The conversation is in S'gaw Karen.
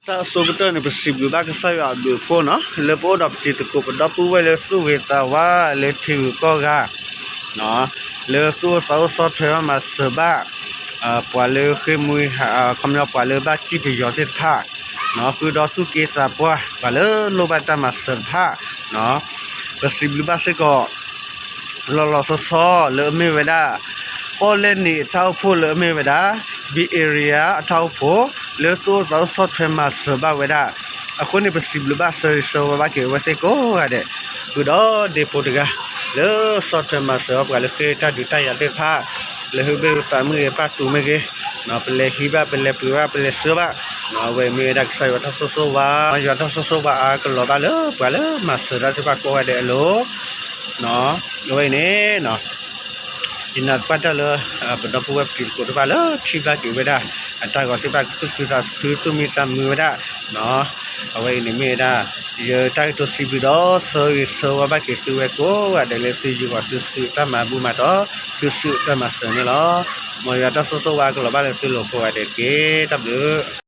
တၢ်အဆိကတၢၢ်န့ၣ် ပစံးဘျုးဘၣ်ကစၢ်ယွၤအဘျုးအဖှိၣ်နီၤ လၢပအိၣ်ဒီးပတံၤသကိးပဒီပုၢ်ဝဲၢ်လၢသူၣ်ဂ့ၤသးဝါလၢထံဂုၤကီၢ်ဂၤ လၢသူၣ်အိၣ်သးအိၣ်ဆီၣ်ထွဲဘၣ်မၤစၢၤဘၣ် ပှၤလၢဃ့ၢ်မှံဟး ခီပညီပှၤလၢဘၣ်စံၣ်ပယီၤသ့ၣ်တဖၣ် ဃုာ်ဒီးသူၣ်က့သးပှၢ် ပှၤလၢလိၣ်ဘၣ်တၢ်မၤစၢၤတဖၣ် ပစံးဘျုးဘၣ်စ့ၢ်ကီး လီၤလီၤဆီဆီလၢအမ့ၢ်ဝဲဒၣ် ပီၣ်လဲၣ်နံၤအတၢ်အိၣ်ဖှိၣ်လၢအမ့ၢ်ဝဲဒၣ် Bay Area အတၢ်အိၣ်ဖှိၣ် လၢသူၣ်အိၣ်သးအိၣ်ဆီၣ်ထွဲမၤစၢၤဘၣ်ဝဲဒၣ် အဃိန့ၣ် ပစံးဘျုးဘၣ်ဆၢဂ့ၤဆၢဝါဘၣ်က့ၤအဝဲသ့ၣ်ကိးဂၤဒဲး ဃုာ်ဒီးဒ့ဖိတဂၤ လၢဆီၣ်ထွဲမၤစၢၤအီၤပှၤလၢဃ့ၢ်တၢ်ဒုးတၢ်ယၤသ့ၣ်တဖၣ် လၢဟုဘ့ၣ်ဟုသးမ့ၢ်ဂ့ၤ ပာ်တူာ်မ့ၢ်ဂ့ၤ ပလဲၤဟံးဘၣ် ပလဲၤပှ့ၤဘၣ် ပလဲၤဆှၢဘၣ် အဝဲမ့ၢ်ဝဲဒၣ်ကစၢ်ယွၤတၢ်ဆိၣ်ဂ့ၤဆိၣ်ဝါ ယွၤတၢ်ဆိၣ်ဂ့ၤဆိၣ်ဝါအါကလီၤဘၣ်လၢပှၤလၢမၤစၢၤတၢ်သ့ၣ်တဖၣ်ကိးဂၤဒဲးအလိၤ အဝဲအံၤန့ၣ် ယနာ်သပှၢ်တၢ်လၢ ပဒီပုၢ်ဝဲၢ်ပတံၤသကိးတဖၣ်လၢထံၣ်ဘၣ်က့ၤဝဲဒၣ် အတၢ်ဂီၤသ့ၣ်တဖၣ်ကသူၣ်ခုသးခု သူၣ်မံသးမုာ်ဝဲဒၣ် အဝဲအံၤန့ၣ်မ့ၢ်ဝဲဒၣ် ယတၢ်ကတိၤစံးဘျုးဒီးဆၢဂ့ၤဆၢဝါဘၣ်က့ၤသုဝဲကိးဂၤဒဲးလၢသုယုၢ်ဂီၤသုစုတၢ်မၤဘူၣ်မၤတီၢ် သုစုတၢ်မၤစၢၤန့ၣ်လီၤ. မ်ယွၤတၢ်ဆိၣ်ဂ့ၤဆိၣ်ဝါကလီၤဘၣ်လၢသုလိၤကိးဂၤဒဲးတက့ၢ်. တၢ်ဘျုး